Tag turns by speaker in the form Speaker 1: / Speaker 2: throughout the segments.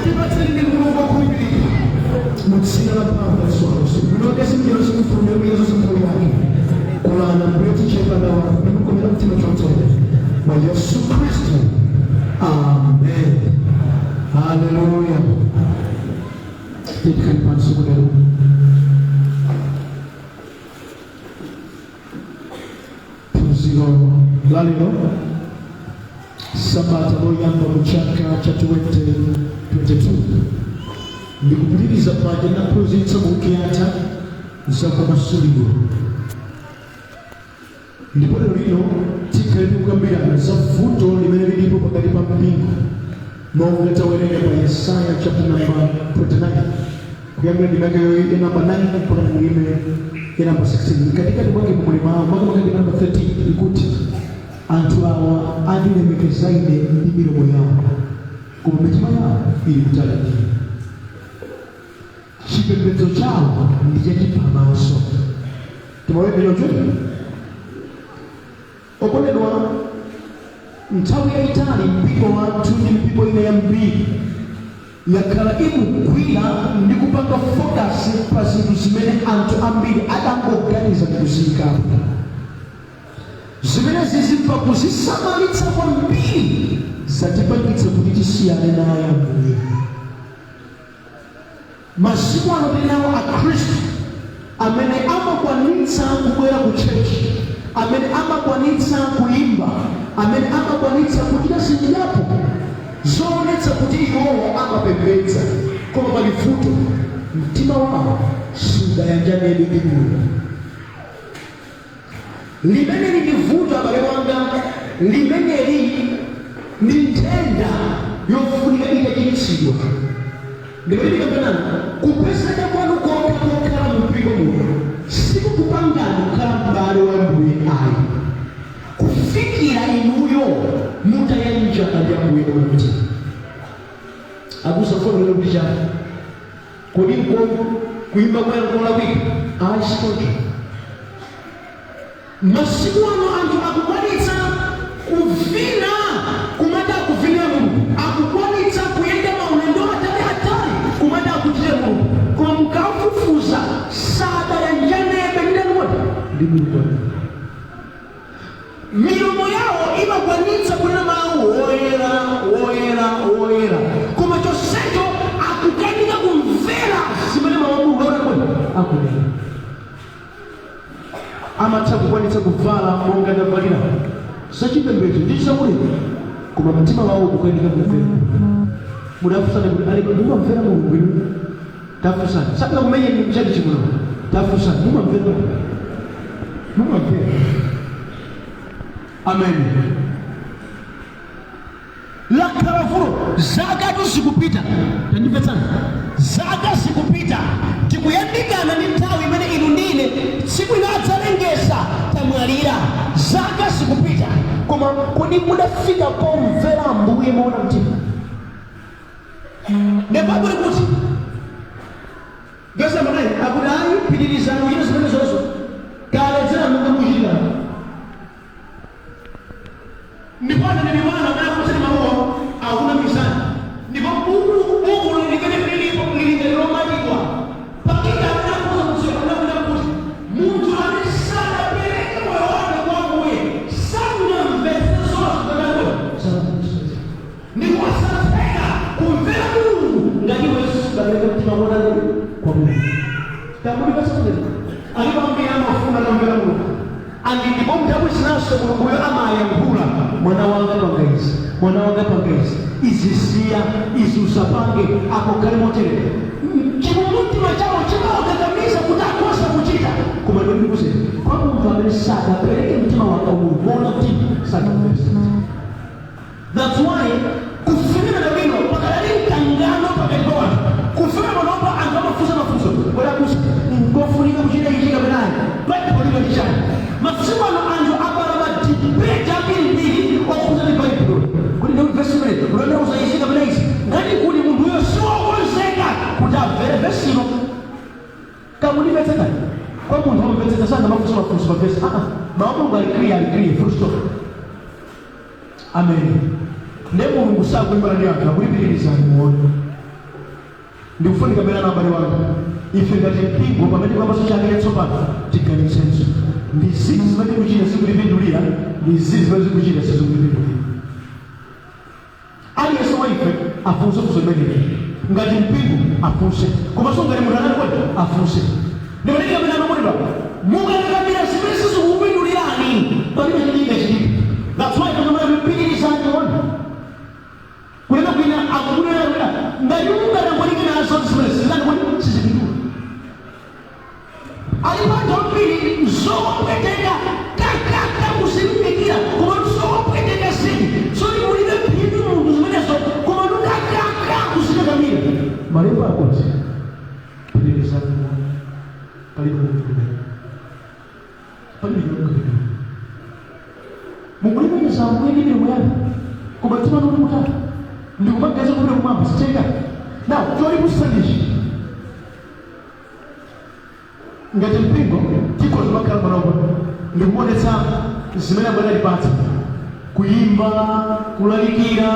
Speaker 1: Tipatseni ndi Mulungu okhulupirika mu dzina la mphamvu la Yesu Khristu. Mwini simjero simfulumira kuyezo simfulu yake kulana mbuye tichepa nawa ndikukomera mtima chotere mwa Yesu Khristu, amen. Haleluya. Tikhale pansi kulero. Phunziro la lero, sabata loyamba mu chaka cha 2022, ndikupitiriza paja naphunzitsa mu wiki yatha za kumasulidwa, ndipo lero lino tikhale tikukambirana za vuto limene lilipo pakati pa mpingo, monga tawerenga pa Yesaya chapter number 29, kuyambira ndime ya namba 9 mpaka ndime ya namba 16. Mkatikati mwake muli mawu, makamaka ndime namba 13 ikuti, "Anthu awa andilemekeza ine ndi milomo yawo, koma mitima yawo ili kutali ndi ine. Chipembedzo chawo ndi chachiphamaso." Timawerenga choncho. Okondedwa, nthawi yayitali mpingo wathu ndi mipingo ina yambiri yakhala ikugwira ndi kupanga focus pa zinthu zimene anthu ambiri adangoganiza ndi kuziyikapo. Zimene zizimva kuzisamalitsa kwambiri zatipangitsa kuti tisiyane naye Ambuye. Masiku ano tili nawo Akhristu amene amakwanitsa kubwera ku church, amene amakwanitsa kuimba, amene amakwanitsa kuchita zingapo zoonetsa kuti iwowo amapembedza, koma pali vuto: mtima wawo sudayanjanebe ndi Mulungu. Limeneli ndi vuto, abale wanga. Limeneli ndi nthenda yofunika itachiritsidwa. Ndipo ndikapena kupezeka kwanu kokha kokhala mu mpingo muno sikukupangani kukhala m'bale wa Mbuye ayi, kufikira inuyo mutayanjana ndi Ambuye mwa mtima. Abusa kufonera kuti chani? Kodi nko kuimba kwanu kolakwika? Ayi, sichoncho. Masiku ano anthu akukwanitsa kuvina, kumati akuvinira Mulungu, akukwanitsa kuyenda maulendo atali atali, kumati akuchitira Mulungu, koma mukafufuza sadayanjanebe ndani kodi? Ndi Mulungu. Milomo yawo imakwanitsa kunena mawu, "Woyera, woyera, woyera," koma chonsecho akukanika kumvera zimene mawu a Mulungu akunena kodi? Akunena. Amatha kukwanitsa kuvala monga ndavalira, zachipembedzo ndi zaulemu, koma mtima wawo kukanika kumvera. Mudafunsana kuti ali mumamvera Mulungu inu? Tafunsana, sakuna kumenya ndi mchati chimuno. Tafunsana, mumamvera Mulungu? Mumamvera? Amen. Lakhala vuto, zaka zikupita. Tandimvetsani, zaka zikupita, tikuyandikana ndi nthawi imene inu ndine tsiku ina adzalengeza tamwalira. Zaka zikupita, koma kodi mudafika pomvera Ambuye moona mtima? Ndipo kuti verse number 9 akuti, "Ayi, pitirizani kuchita zimene zonso kaledzera monga mukuchitira." Ndipo aneneri wanu amene akuuzani mawuwo akunamizani, ndipo buku limene lilipo lili ngati lomatidwa. Pakika amene akuuza kudziwa kunena kuti munthu amene sadapereke moyo wake kwa Ambuye sangamvetse zonse zakwe, ndipo asatheka kumvera Mulungu ngati iwe sudapereke mtima wako kwa Mulungu. Tamulipasakutera alipo ambiri amafuna kumvera Mulungu andi, ndipo nthawi zinanso Mulunguyo amayankhula, "Mwana wanga, panga izi. Mwana wanga, panga izi. Izi siya, izi usapange, apo khale motere." Chikumbumtima chawo chimawakakamiza kuti akhoza kuchita, koma ndikuze kwa munthu amene sadapereke mtima wake kwa Mulungu moona mtima sakamvesa. That's why kufikira lero pakadali mkangano pakati pa wanthu. Kufika panopa anthu amafunsa mafunso, "Kodi abusa, nkofunika kuchita ichi kapena ayi? Baibulo limati chani?" Masiku ano anthu apala ma debate ambirimbiri okhuza ndi Baibulo, kuti ndi vesi imene ulandiuza izi kapena izi. Ngati kuli munthuyo siwokonzeka kuti amvere vesilo. Kamundimvetsetsa? Kwa munthu wamvetsetsa sangamafunsa mafunso pa vesi. Aa, mawu Mulungu ali clear, ali clear, full stop. Amen. Nde Mulungu sakulimbana ndi anthu, akulipiririzani muone. Ndikufunika bera na abale wanga, ife ngati mpingo, pamene pamaso chake chatsopano, tiganizenso ndi zinthu zimene tikuchita zikutipindulira, ndi zinthu zimene zikuchita sizikutipindulira. Aliyense wa ife afunse funso limeneli. Ngati mpingo afunse, komanso ngati munthu anali kodi afunse. Ndimanene kapena anomonedwa, mukakamira zimene sizikupindulirani, palibe chimene chingachitike. That's why tikamana mpitirizani ona kunena kwina akukunena kwina, ngati mungatangwanike nazo zimene sizani kodi sizipindula. Alipo anthu ambiri zopweteka kakaka kuzilimbikira, koma zopweteka zidi zoti mulibe phindu munthu zimenezo, koma ndikakaka kuzikakamira. Malemba akuti pitirizani moyo, palibe kupindula, palibe kupindula. Mukulemekeza Ambuye ndi milomo yanu, koma mtima nuli kutali ndikumaganiza kupita kumwamba sitenga. Now cholikusanichi, ngati mpingo tikhoza makhala panopo ndikuonetsa zimene Ambuye anatipatsa: kuyimba, kulalikira,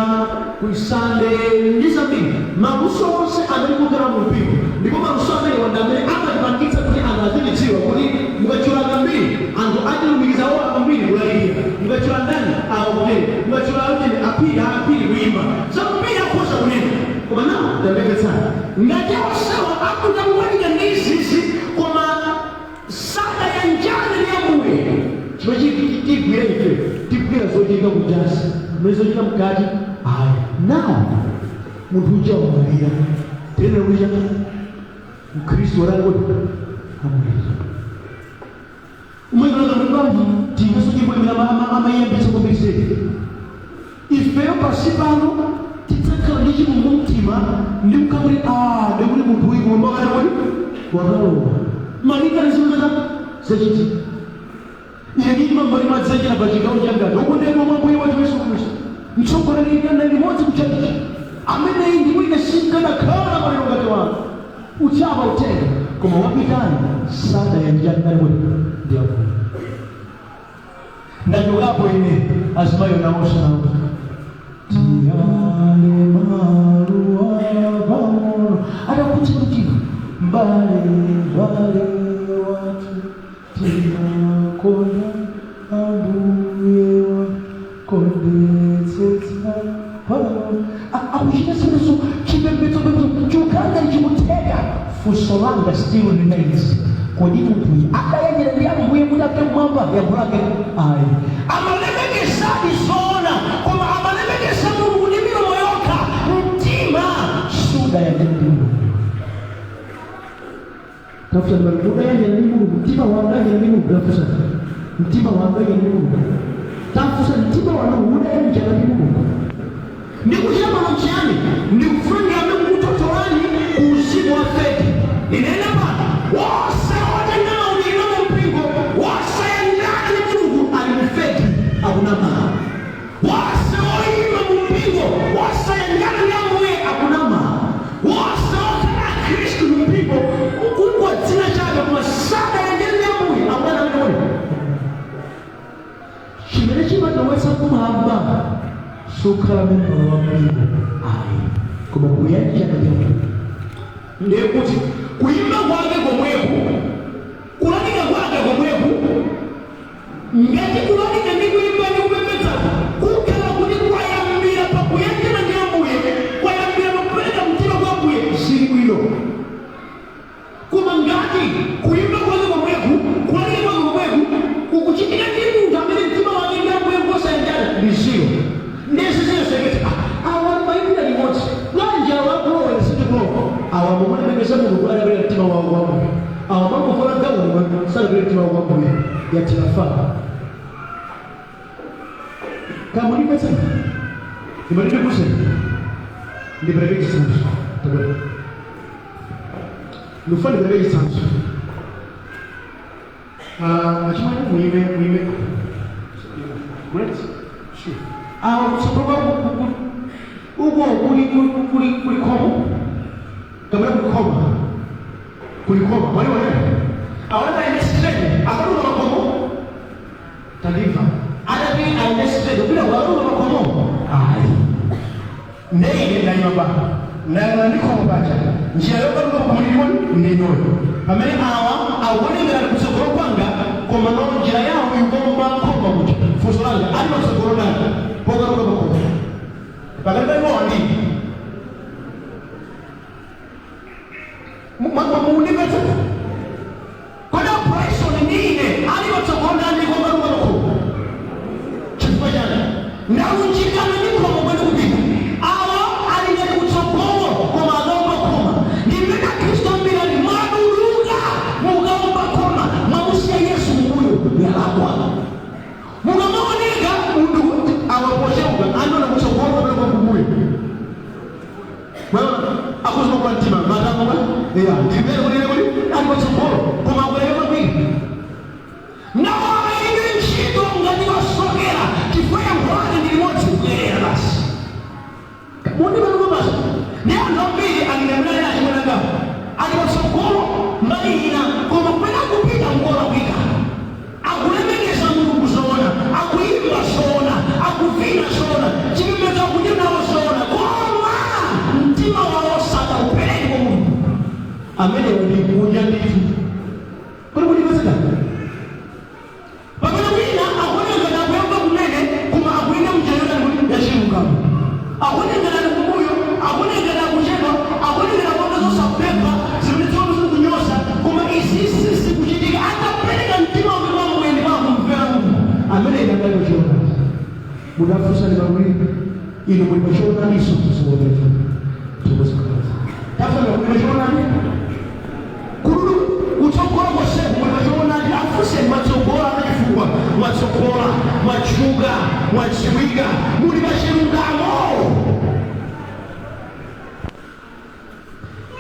Speaker 1: kuisande ndi zambiri, maluso onse amene kukhala mu mpingo. Ndipo maluso amene wanda amene amatipangitsa kuti anthu azitidziwa, kuti mukachula kambiri anthu atilumikiza ola kwambiri kulalikira, mukachula ndani akakutera, mukachula amene aphiri aphiri kuyimba, zambiri akhoza kunena. Koma nawo tamvetsetsana, ngati onsewa akutakuwanika ndi izizi koma sadayanjane ndi Ambuye, chimene tigwira ife, tigwira zochitika kujasi, mmene zochitika mkati ayi. Nawo munthu uja wamwalira, tinene kuti mkhristu warali kodi amwalira, umwekaloka mbanji tingaso nyimbo imene amayiyambitsa kwambiri. Ifeyo pasi pano tidzakhala ndi chikumbumtima ndi kukhala kuti ndikuti munthu uyu kumwamba wakati kodi wakalowa, malinga ndi zimene zachitika. Ine ndima mbali madzanjira pa chigawo changati ukondedwa mwa Mbuye wathu Yesu Khristu, mtsogoleri kana limodzi kuchachichi ameneyi, ndipo ine sinkanakhala maliro ngati wanu uchapa utenga, koma wapitani sadayanjani nali kuti ndi Ambuye. Ndachokapo ine, azimayo nawonso nawo tiyale maluwa pang'ono atakutsa mtima mbale mbale wathu tinakonda Ambuye wakondetsetsa pang'ono. Akuchita zimenezo, chipembedzo chikukhala chikutheka. Funso langa still remains: kodi munthuyu adayanjana ndi Ambuye kuti apite kumwamba? Yankho lake ayi. Amalemekesadi zoona, koma amalemekesa Mulungu ndi milomo yokha, mtima sudayanjana ndi Mulungu. Tafuta mbali udayanjana ndi Mulungu, mtima wanu udayanjana ndi Mulungu. Tafuta mtima wanu udayanjana ndi Mulungu. Tafuta mtima wanu udayanjana ndi Mulungu. Ndikuchita pano chiyani? Ndikufuna ndiyambe kukutotolani ku uzimu wa fake. Ndinene pano, wonse otenga mauliro mu mpingo wosayanjana ndi Mulungu ali mu fake, akunama. Wonse oyima mu mpingo wosayanjana ndi Ambuye akunama. Wonse okhala Khristu mu mpingo kungwa dzina chake koma sadayanjana ndi Ambuye akudana amene. Chimene chimatowetsa kumwamba sukhala membala wa mpingo ayi, koma kuyanjana ndi Ambuye. Ndiye kuti kuyimba kwake komweku, kulalika kwake komweku, ngati kulalika ndi kuyimba ndi kupembedzako kukhala kuti kwayambira pakuyanjana ndi Ambuye, kwayambira pakupereka mtima kwa Ambuye, zili bwino. Koma ngati kuyimba kwake komweku, kulalika kwake komweku kukuchitika ndi munthu amene mtima wake ndi Ambuye ngosayanjana, ndi zero. Ndezi ziyosekete awa mayimbira limodzi bwanji, awa akulowa sitikulowa, awa mukulemekeza Mulungu adapereka mtima wawo kwa Ambuye, awa mangofola gawo sadapereka mtima wawo kwa Ambuye, yathira fana. Kamundimvetsera, ndimatindikuse ndipereke chitsanzo. Tabwera, ndikufuna ndipereke chitsanzo. Achimwene, muime, muime. Great, sure. Kutsogolo uko kuli khomo kapena kuli khoma, kuli khoma. Waliona awana aende straight akaruka makhomo? Tandimva, adati aende straight kupita kukaruka makhomo? Ayi, ndeine ndayima pano. Ndayang'ana ndi khomo paja, njira yopatuka kumulirimo ndinoyo, pamene awa akuonekera ali kutsogolo kwanga, koma no, njira yawo ikuomba khoma kuja. Funso langa, ali patsogolo ndani pokatuka pakhomo pakati pa iwowa? Ndini mundimvetsa? Kodi operation ndine ali patsogolo ndani pokatuka pakhomo? Chifukwa chani? Ndaunjikana ndi khomo kwene kupita. Awa ali ngati kutsogolo, koma akaomba khoma. Ndimene Akhristu ambiri ali mwaduluka, mukaomba khoma, mwamusiya Yesu mbuyo. Yalakwa. Mukamaoneka munthu awapocheuka, andiona kutsogolo kapena kwakumbuyo, akuzima kwa mtima matango ya ndimene kulile kuti ali patsogolo, koma akuleke kwambiri nawo alibe ntchito ngati wasokera, chifukwa yankho lake ndi limodzi, kubwerera basi. Mundimatuka basi. Ndi anthu ambiri alingamene achimwenangapo ali patsogolo mbali ina, koma kumene akupita nkolakwika. Akulemekeza Mulungu zoona, akuyimba zoona, akuvina zoona, chipembedzo akuchita nawo zoona, koma mtima wawo sadaupereke kwa Mulungu. Amenewo ndi kunja ndithu. Kodi kundipezeka? Pamene wina akuoneka ngati akuyamba kumene, koma akuyenda mnjira yotani kuti yachilungamo. Akuoneka ngati ali kumbuyo, akuoneka ngati akuchedwa, akuoneka ngati akupanga zosapempha zimene dziko zikunyoza, koma izizi zikuchitika atapereka mtima wake kwa Ambuye ndipo akumvera Mulungu. Amene adali pachoonadi, mudafunsani pakuti inu muli pachoonadiso kusokoneza. Tafuna muli pachoonadi kululu kutsogolo koseku, muli pachoonadi. Afuse mwatsogola anachifukwa mwatsogola, mwatchuka, mwadziwika, muli pachilungamo.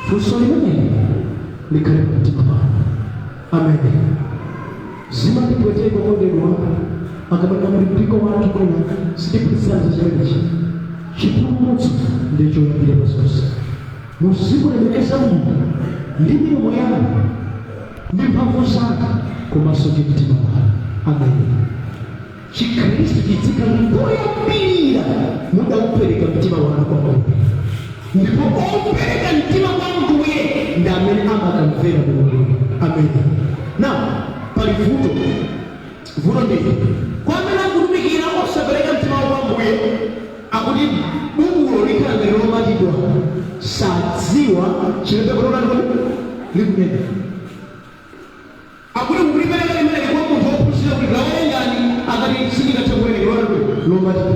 Speaker 1: Funso limeneli likhale pamtima pano. Amene zimandipweteka, okondedwa, akamanena kuti mpingo wathu mwina sitiphunzitsa chimenechi. Chipulumutso ndiye choyambira pa zonse. Muzikulemekeza Mulungu ndi milomo yanu, ndi mphamvu zanu, komanso ndi mtima wanu. Amene Chikhristu chidzikhala kuti poyambirira mudaupereka mtima wanu kwa Mulungu, ndipo opereka mtima kwa Mbuye ndi amene amakamvera Mulungu. Amene now pali vuto. Vuto ndili kwa amene akutumikira osapereka mtima wawo kwa Mbuye. Akuti bukulo likhala ngati lomatidwa, sadziwa chimene baibulo likunena. Akuti kulipereka limeneli kwa munthu wophunzira kuti lawerengani, akati sindingathe kuwerenga, lomatidwa.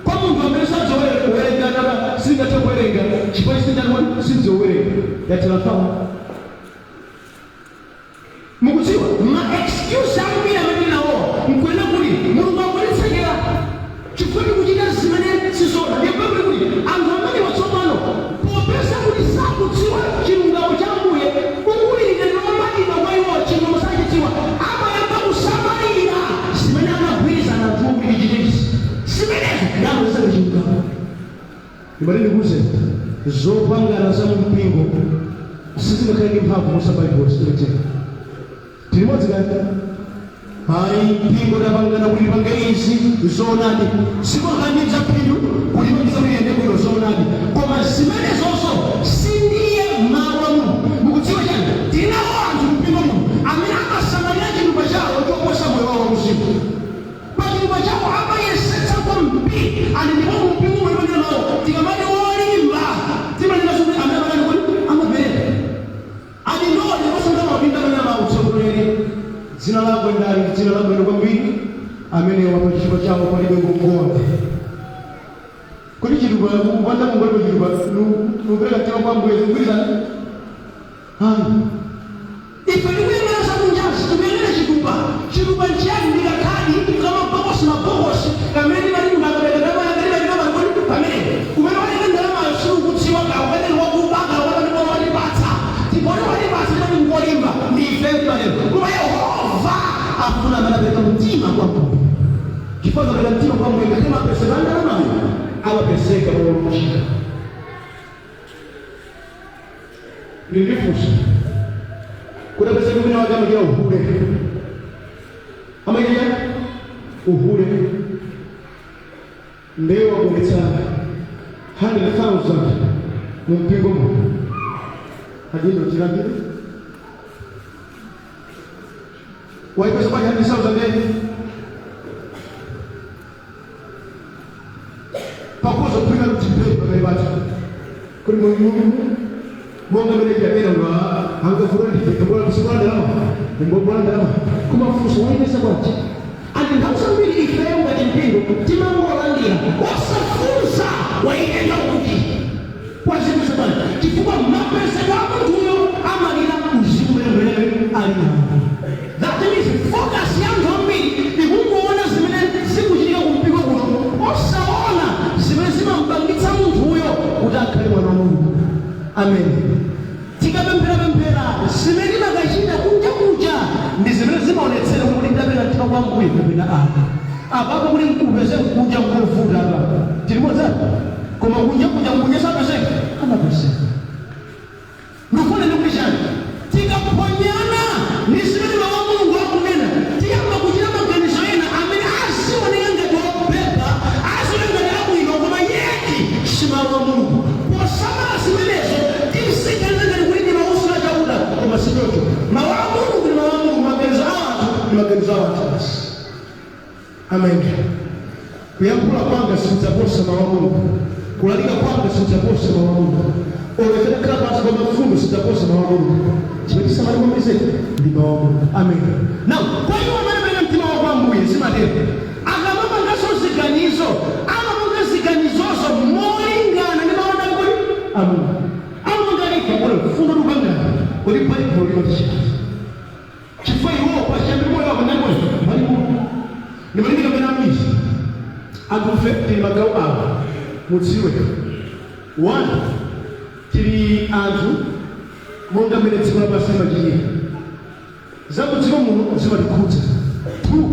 Speaker 1: Kwa munthu amene sadziwa kuwerenga, akati sindingathe kuwerenga chifukwa sindingathe, sindidziwa kuwerenga, yathera nthawi. Mukudziwa ma excuse ambiri amene tinawowa nkunena kuti Mulungu akutitsekera chifukwa tikuchita zimene sizoona. Ndiye Baibulo kuti anthu amene watsopano, popeza kuti sakudziwa chilungamo cha Ambuye, bukuli ngati lomatidwa kwa iwo, chilungamo sachidziwa, amayamba kusamalira zimene anagwirizana anthu kuti tichite izi, zimenezo ndamazisaka chilungamo. Ndimati ndikuze, zopangana za mumpingo sizingakhale ndi mphamvu kuposa Baibulo, sizingatheka. Tilimodzi kani? Hayi, mpingo tapangana kuti tipange izi, zoonadi, simakhandiza phindu kuti pangisa kuti iyende bwino, zoonadi, koma zimenezonso sindiye mawu a Mulungu. Mukudziwa chani? Tinawo anthu mpingo muno amene amasamalira chitupa chawo choposa moyo wawo wauzimu. Pachitupa chawo amayesetsa kwambiri ani, ndipo mumpingo muno timanena mawu, tikamati wolimba timanena zokuti amene amatani kuti amapereka ati ndoni osanga mapinda amene amautsogoleri. Dzina lako ndali dzina labwino kwambiri, amene wapa chitupa chawo palibe ngongole. Kuti chitupa, kupanda ngongole pa chitupa, nupereka mtima kwa Ambuye, zikugwirizana? Ayi. Ife tikuyang'ana zakunjazi, tikuyang'ana chitupa. Chitupa nchiyani? Ndi kakhadi kamabokosi mabokosi kamene timati munthu akapereka ndalama yake timaika pali pamene kumene watenga ndalamayo sikukudziwa kawo, kapena wakuba kawo, kapena watipatsa, tipone watipatsa, timati ngolimba ndi ife, timatero. Koma Yehova afuna amene apereka mtima kwa Mbuye, chifukwa akapereka mtima kwa Mbuye, ngati mapeseka ndalamayo amapeseka molunjika. Ndilifunsa kuti apezeke wina wake amachita uhule, amachita uhule, ndiye wabweretsa 100,000. Mumpingo muno adindo chilandire waipesa kwa 100,000 eni pakuzo kupinga mtipei pakali pacho kuli monga mene jamena wa angafura ndite mbola kusikula ndalama mbola ndalama kumafuso waipesa kwachi andi nthawi zambiri ifeyo ngati mpingo timangolandira osafunsa waitenga kuti kwazipesa bwana chifukwa mapesero a munthuyo amalira uzimu umene ali nawo. That means focus ya anthu ambiri ikungoona zimene zikuchitika kumpingo kuno, osaona zimene zimampangitsa munthuyo kuti akhale mwana wa Mulungu. Amen. Tikapempherapemphera zimene timakachita kunja kuja ndi zimene zimaonetsera kuti ndapera mtima kwa Mbuye kapena apa apapo kuti upeze kunja nkovuta apa tilimodzana koma kunja kuja kunja sapezeka amapezeka. Ndikufuna ndikuti chani, tikaphonyana ndi zimene mawu a Mulungu akunena tiyamba kuchita maganizo ena amene azioneka ngati opepa, azioneka ngati abwino, koma yeti si mawu a Mulungu. Posamala zimenezo tiziganiza ngati kuti ndi mauso achauta, koma si choncho. Mawu a Mulungu ndi mawu a Mulungu, maganizo a anthu ndi maganizo a anthu basi. Amen. Kuyankhula kwanga sikudzaposa mawu a Mulungu, kulalika kwanga sikudzaposa mawu a Mulungu, olefera khala pansi pa mafundo sidzaposa mawu a Mulungu. Chimene tisamale kwambiri ndi mawu a Mulungu. Amen. Now kwa iwo amene apereka mtima wawo kwa Ambuye zimatero akamapanganso ziganizo amapanga ziganizozo molingana ndi mawu a a Mulungu. Amangalifa kuti mfundo tikupangana kuti Baibulo limati chani, chifukwa iwo pachiyambi moyo wako ndani Baibulo ndimalipika pena ambiri anthufe tili magawo awa mudziwe. 1 tili anthu monga mmene dziko lapansi limachitira, zakudziko muno zimatikhudza. 2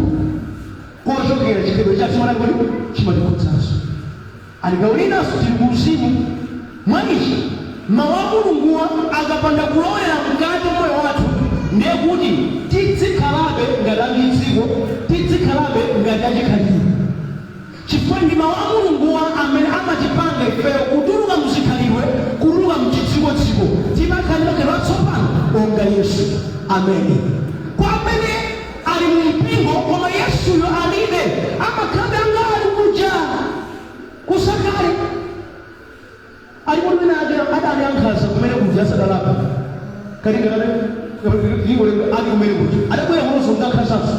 Speaker 1: kochokera chikhalidwe chathu chimatani kodi chimatikhudzanso. Ali gawo linanso tili ku uzimu. Mwa ichi mawu a Mulunguwa akapanda kulowera mkati mwa moyo wathu ndiye kuti tidzikhalabe ngati achidziko, tidzikhalabe ngati achikhalidwe, chifukwa ndi mawu a Mulunguwa amene amatipanga ifeyo kutuluka mzikhalidwe, kutuluka mchidzikodziko, timakhala ndi makhalidwe atsopano onga Yesu. Amen. Kwa amene ali mu mpingo koma Yesuyo alibe, amakhalabe anga ali kuja kusakale alipo limene ake adali ankhanza kumene kuja asadalapa ali kumene kuja adabwera kunonso ngankhanzanso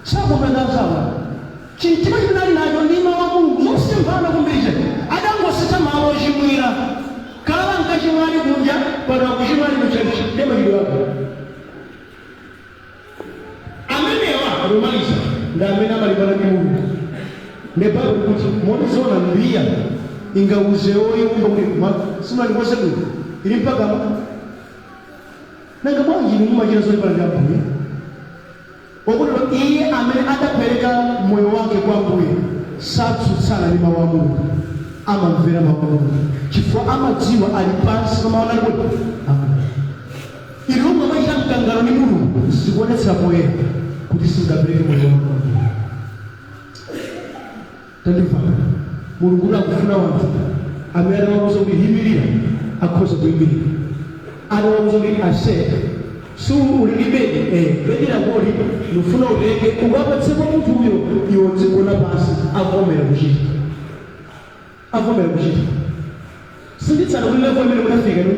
Speaker 1: sakumenda anzawo chimtima chimene ali nacho ndi mawu a Mulungu zosemphana kwambiri. Adangosintha malo ochimwira kala nkachimwa ali kunja, pano akuchimwa ali kuchalichi ndi machitidwe ake amenewa. Romaliza ndi amene amalimbana ndi Mulungu. Ne Baibulo kuti monizoona mbiya ingauze oyiwumba kuti simunalikonse bwino ili mpakama nanga bwanji inu mumachita zolimbana ndi Ambuye? Okondedwa, iye amene adapereka moyo wake kwa Ambuye satsutsana ndi mawu a Mulungu, amamvera mawu a Mulungu chifukwa amadziwa ali pansi pa mawu ali kuti Ambuye. Inu mumachita mkangano ndi Mulungu zikuonetsera poyera kuti simudapereke moyo wanu kwa Ambuye. Tandimva, Mulungu akufuna wanthu amene atawauza kuti yimirira akhoza kuyimirira, atawauza kuti ase si uli ndi bedi bedi lakoli ndifuna utenge ukapatse kwa munthu uyo iwe udzigona pansi, avomera kuchita, avomera kuchita. Sinditsana kuti level imene munafika inu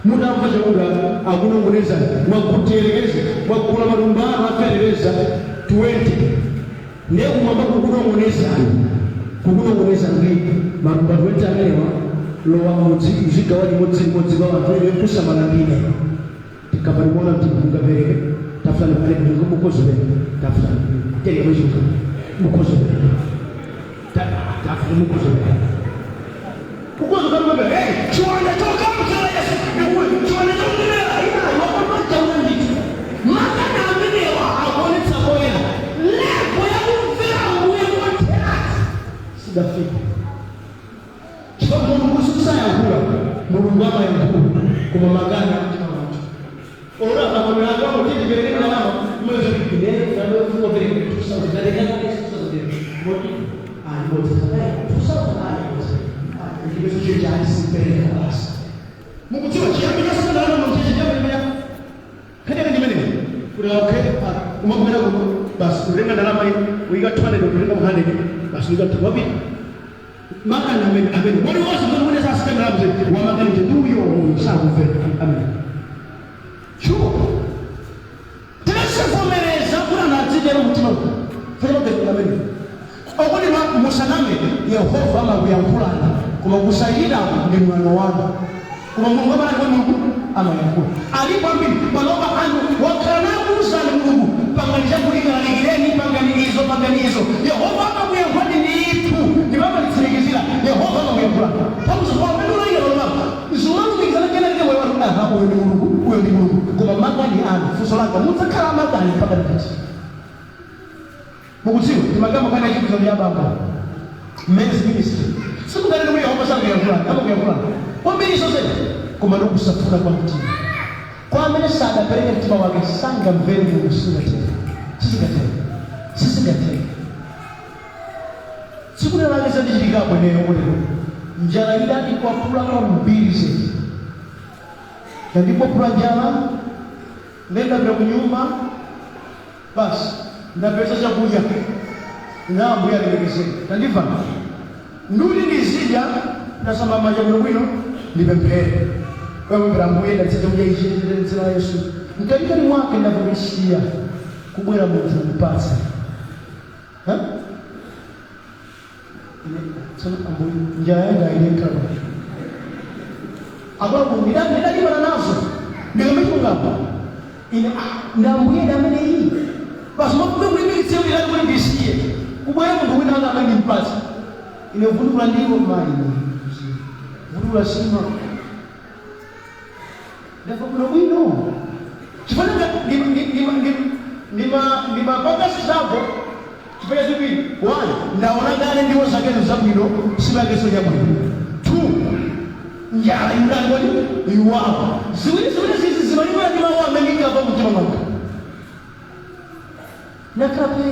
Speaker 1: mutamva chakuda akunongonezani mwakuterekeze mwagula matumba anu afetereza 20 ndiye kumwamba kukunongonezani kukunongonezani kuti matumba 20 amenewa lowa mudzi uzigawa limodzi limodzi kwa anthu ene kusamala ndine tikapalikuona mtima mungapereke tafutani pamene mukozopereka tafutani tereka mwechuka mukozopereka tafuta mukozopereka kukozopereka. Hey, chiwanda choka mzala Yesu chiwanda chokulemera ina wakwamachauna ndithu makana amenewa akuonetsa poyera level yakumvera Ambuye kotheratu sidafika, chifukwa Mulungu sisayankhula, Mulungu amayankhula koma makana mtima mwathu ora akamwera akamo tichipereke ndalama mwezi ine ndanofuka pereke 2000 ndatenga 2000 moti ali moti 2000 ali moti Ndipeso chiri chaisipereka basi. Mukudziwa chiyambi chasandalama mcheche chiyambi kene ndimene kuti okay, umagwera kuno basi, utenga ndalama iyi, uyika 200, utenga 100 basi, uyika 2 wapita. Makani amene amene wali wonse mwana mwene sasika ndalama zedi wamakani ndi uyo uyo sakumvera amene sure tinasivomereza kuti anadzidera mtima fena amene okuti musaname. Yehova amakuyankhulani, koma kusachita ndi mwano wanu. Koma Mulungu amanati kwa Mulungu amayankhula alipo ambiri panopa anthu wakhala nakuwuzani Mulungu pangani chakuti, kalalikireni, pangani izo, pangani izo. Yehova amakuyankhulani ndithu, ndipo amalitsimikizira. Yehova amakuyankhulani pamuso pamene ulayira panopa zimalumikizana kenakike moyo wanu. Aha, uyo ndi Mulungu, uyo ndi Mulungu, koma makani anu. Funso langa, mudzakhala makani mpaka liti? Mukudziwa timagamba kani achikuza ndi abambo men's ministry. Simunganene kuti Yehova sangayankhulani. Amakuyankhulani kwambiri zonsezi, koma ndikusafuna kwa mtima kwa amene sadapereke mtima wake sangamvere Mulungu. Sizingatheke, sizingatheke, sizingatheke. Tsiku lina lake zandichitikapo ineyo kutero. Njala idandikwapula kwambiri zedi, yandikwapula njala. Ndendapita ku nyumba basi, ndapeza chakudya na Ambuye alemekezeke. Tandimva, nduti ndizidya, ndasamba manja bwinobwino, ndipemphere kuyapempera, "Ambuye, ndalitsa chakudya ichi dzina la Yesu." Mkatikati mwake ndavumisiya kubwera munthu mpatse. Ha? Ine tsono, Ambuye, njala yanga ilekhala akulaku ndidadimana nazo ndikamachungapa ine ndambuye ndamene iyi basi mafume kulimbikitse kuti ndati kuti ndisiye kubwera munthu wina anga amene ndimpatse. Ine vutukula ndiwo mayi, vutukula sima, ndamva bwino bwino chifukwa ndimapanga zako chifukwa ziwiri. One, ndaona kale ndiwo zakezo zabwino, simakeso chabwino. Two, njala imdani kodi iwapo. Ziwiri ziwiri zizi zimalingana ndi mawu amene ndingamva mtima mwanga. Nakhala pe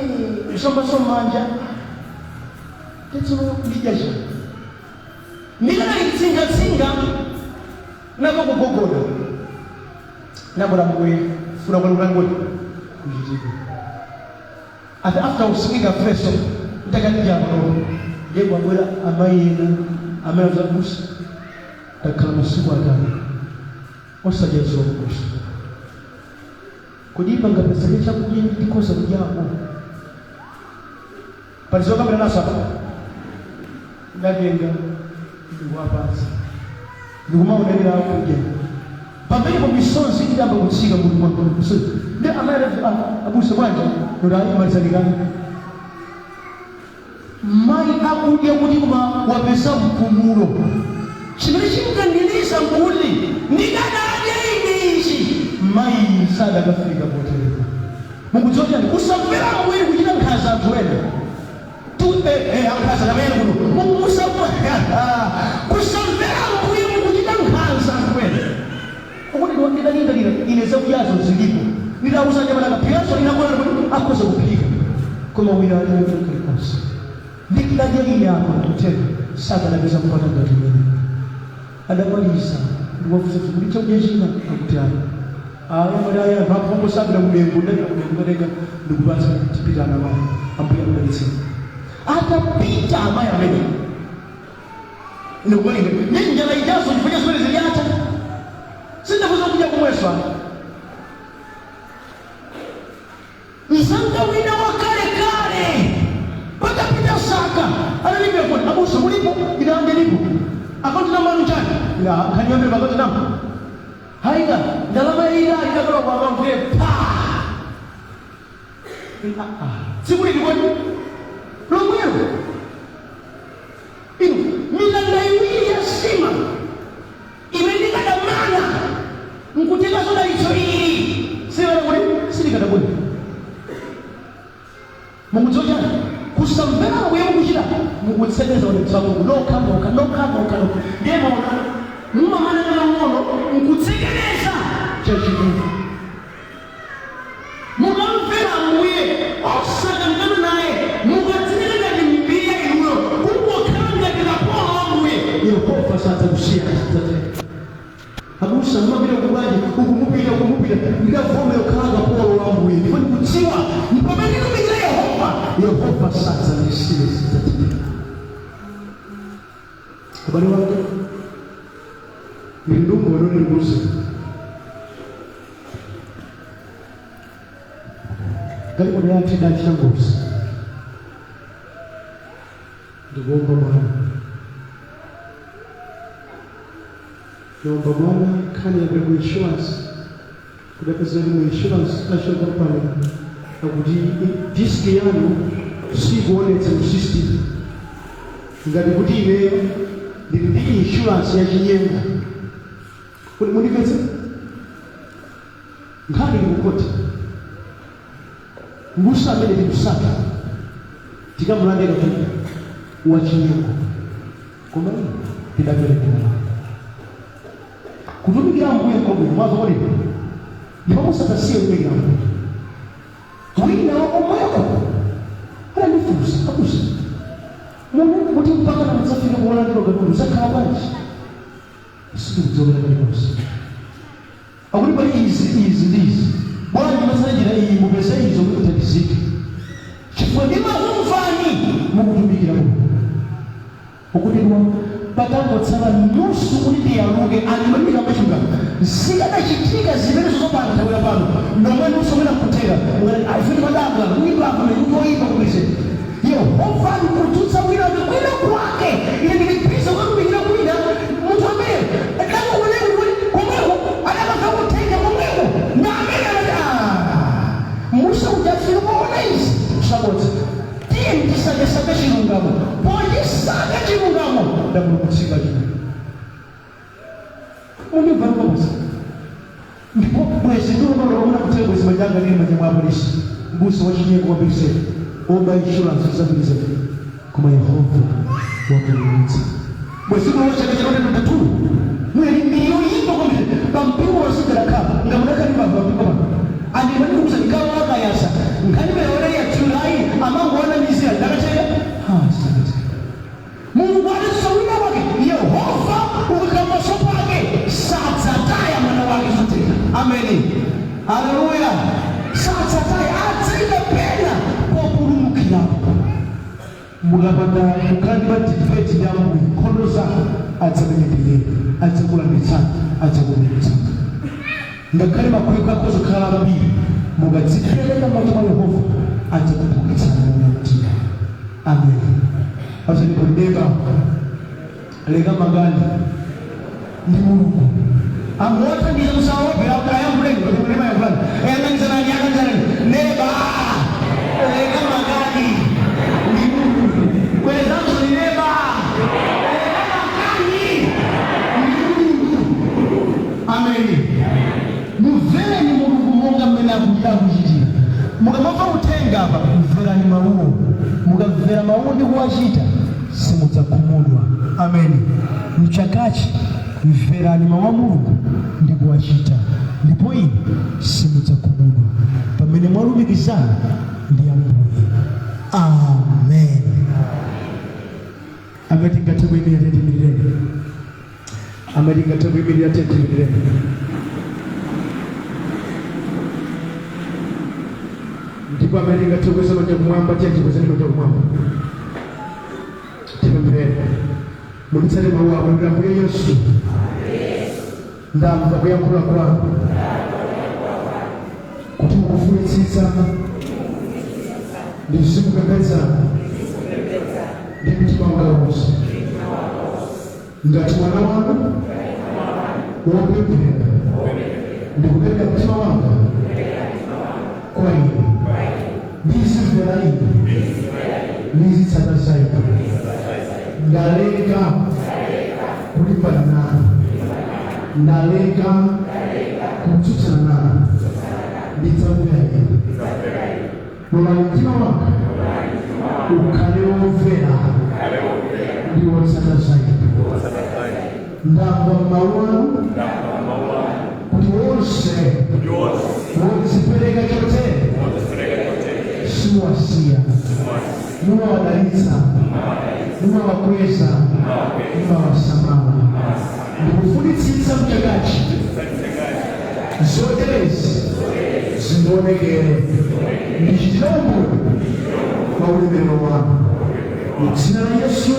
Speaker 1: kusombaso manja tetsono ndidya chani? Ndikanalitsingatsinga nako kugogoda nakola mbuye funa kwalukangoti kuchitika ati after usikika freso ntakanijapa no ndiye kwabwera amayi ena amene azabusa, "Takhala masiku 3 osadya zobusa, kodi pangapezeke chakudya ndikhoza kudyako?" Palizokambira naso apa, ndatenga ndikuwapatsa, ndikumaonekera kudya. Pamenepo misonzi idayamba kutsika mutu mwanga, misozi. Ndi amayi adati, "Ah, abusa, bwanji?" Kuti ayi, malizalikani. Mayi akudya kuti koma wapeza mpumulo. Chimene chinkandiliza nkuti ndikanadya ine ichi, mayi sadakafika poterepo. Mukudziwa chani? Kusamvera Ambuye kuchita nkhanza anthu ena tu ankhanza kamene kuno. Kusamvera Ambuye mukuchita nkhanza anthu ena. Ukuti ndidalingalira ine, zakudyazo zilipo, ndidauza nyamata kaphikanso inakona kuti akhoza kuphika, koma wina alibe kalikonse. Ndikadya ine apa ndikuthenga sakanapeza mpata ngati umene. Adamaliza, ndikuwafunsa kuti chakudya china, akuti ayi. Aya mali aya anthu aphombo sabira kudengu, ndapita kudengu katenga ndikupatsa. Tipitana amayi, Ambuye akudalitseni. Atapita amayi amene ndikumalinga ndi njala ijazo chifukwa cha zimene ziliatha, sindafuza kudya kumweso ano. Mzanga wina wakalekale patapita saka analimbira foni, "Abusa, mulipo?" Ine, "Ndilipo." "Akaunti namba anu chani?" Ine, "Nkhani yambere pa akaunti namba haika." Ndalama ila idakalowa kwa akaunti pa tsiku lili kodi lomwelo. Inu, mitanda iwiri ya sima imene ndikadamana nkutenga zodalitso ili sivana kuti silikadabwera. Mukudziwa chani? Kusamvera Ambuye mukuchita mukutsekeza udalitso wa Mulungu nokha nokha nokha nokha nokha. Ndiye maona mumamana kang'ono nkutsekereza chachikulu. Mukamvera Ambuye osakangana naye, mukadzinika ngati mbiya inuyo, kungokhala ngati kapolo wa Ambuye. Yehova Zidzatheka. Abusa, mumapita kubwanji? Ukumupita, ukumupita. Ndidavomera kukhala kapolo wa Ambuye, ndipo ndikudziwa pamene nditumikira Yehova, Yehova sadzandisiya. Zidzatheka. Abale wanga, ndili ndi umboni ndikuuze. Galimoto yathu idachita ngozi, ndikuomba mwana, ndiomba mwana. Nkhani yapita ku insurance, kudapezeka mu insurance national company akuti disk yanu sikuonetsa mu system, ngati kuti ineyo ndili ndi insurance yachinyengo. Kuti mundimvetse, nkhani ili kukhoti. Mbusa amene tikusaka tikamulande katundu wachinyengo, koma ine ndidaperekera kutumikira Ambuye nkobwino. Mwamva kodi? Ndipo musatasiye kutumikira Ambuye. Wina wakomweko anandifunsa, "Abusa, muno kuti mpaka namudzafika kuwalandira katundu zakhala bwanji?" Sindikudziwa kalikonse. Akuti pali izi, izi ndi izi, bwanji masana njira iyi mupeze izo kuti muthandizike, chifukwa ndimakumvani mukutumikira Mulungu. Ukutidwa, patangotsala nusu kuti tiyaluke, andimandikambachunga zikadachitika zimene zozopanda nthawi pano nomwe nusu mwina nkutera ife timadabwa kuimba kuti oimba kupeze Yehova ndikudzutsa wina kwina kwake. Ine ndili busy kukatumikira kwina. Munthu amene adangooneka kuti komweko adakamva kutenga komweko na amene anati, "Ah, musa ujafika kuona izi sabodza, tiye tisakesake chilungamo." Pochisaka chilungamo ndamulumutsika chimene mundimva ndikapasa. Ndipo bwezi ndiumalomuna kutera bwezi majanga ndili manja mwa apolisi, mbusa wachinyengo kwambiriseni, oba insurance zambiri. Koma Yehova wapulumutsa. Bwezi kulowa chaka cha 2022 mweri mbiri yoyipa kwambiri pampingo wasidalakhala ngamunakhalimba pampingo pano. Andimandikuza ndikawa akayasa nkhani meoneri ya Julai amangoona mizira ndakacheka ha sakateka. Mulungu adadzutsa wina wake. Yehova ukakhala maso pake sadzataya mwana wake. Zotheka. Ameni, haleluya. Sadzataya, adzayika pena populumukirapo. Mukapanda kukhala ndi madebate ndi Ambuye, nkhondo zanu adzamenyekera, adzakulanditsani, adzakupulumutsani. Ngakhale makhwekhwe akhoza kukhala ambiri, mukadzipereka m'manja mwa Yehova adzakupulumutsani mona mtima. Amen. Azanipondeka, leka magani, ndi Mulungu amuwathandiza. Musaope, ayankhuleni yankhulani, yang'anizanani, yang'anizanani. Neba, leka makani, ndi Mulungu. Kwezanso ni neba, leka makani, ndi Mulungu. Ameni. Mumvereni Mulungu monga mmene akuchitira. Mukamamva uthenga apa, mverani mawuwo. Mukamvera mawuwo ndi kuwachita, simudzakhumudwa. Ameni. Mchakachi mverani mawu a Mulungu ndi kuwachita, ndipo inu simudzakhumudwa pamene mwalumikizana ndi Ambuye. Amen. Amene tingathe kuyimirira, tiyimirireni. Amene tingathe kuyimirira, tiyimirireni. Ndipo amene tingathe kukweza manja kumwamba, tiye tikwezeni manja kumwamba, tipemphere. Munditsate mawu ako. Ndi Ambuye Yesu, ndamva kuyankhula kwanu kuti mukufunitsitsa ndizikupembedzani ndi mtima wanga wonse ngati mwana wanu wopemphera. Ndikupereka mtima wanga kwa inu, ndizimvera inu, ndizitsata za inu. Ndaleka kulimbana nanu, ndaleka kutsutsana nanu, ndidzamvera inu. Lolani mtima wanga ukhale womvera ndi wotsata za inu. Ndamva mawu anu kuti wonse wodzipereka chotere simuwasiya, mumawadalitsa, mumawakweza, mumawasamala. Zoterezi zindionekere, ndichitira umboni kwa ulemerero wanu. Mu dzina la Yesu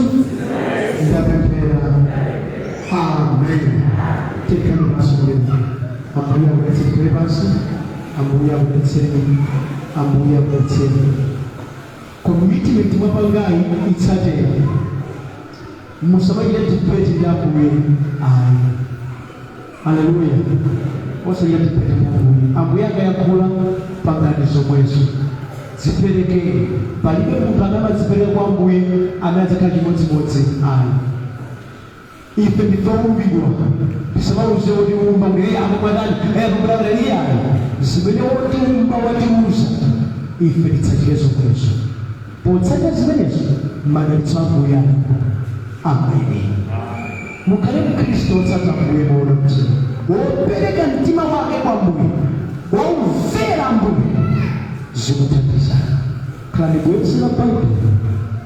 Speaker 1: ndapemphera, amen. Tikhale pansi mulemu. Ambuye akudalitseni. Tikhale pansi. Ambuye akudalitseni, Ambuye akudalitseni. Commitment mwapangayi itsateni, musamachite debate ndi Ambuye ayi. Haleluya! Osachita debate ndi Ambuye. Ambuye akayankhula, pangani zomwezo, dziperekeni. Palibe munthu amene amadzipereka kwa Ambuye amene adzakhala chimodzimodzi ayi. Ife ndife oumbidwa, tisamauze wotiumba kuti iye akubadani, akubadani, iyayi. Zimene wotiumba watiuza, ife titsatire zomwezo. Potsatira zimenezo, madalitso a Ambuye alipo. Ameni. Mukhale Mkhristu wotsata Ambuye moona mtima, wopereka mtima wake kwa Ambuye, womvera Ambuye, zikuthandizana. Khalani bwenzi la Baibulo,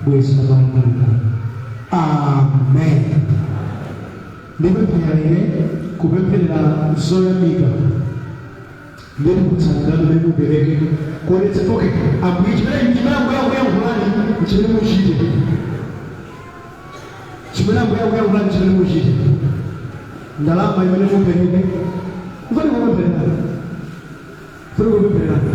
Speaker 1: bwenzi la mawu a Mulungu. Amen. Ndipemphera ine kupempherera zoyamika, ndeti kutsanzirana mmene mupereke kuonetsa, okay, Ambuye chimene Ambuye akuyankhulani, chimene muchite, chimene Ambuye akuyankhulani, chimene muchite. Ndalama imene mupereke, mfani kupemphererani, mfani kupemphererani.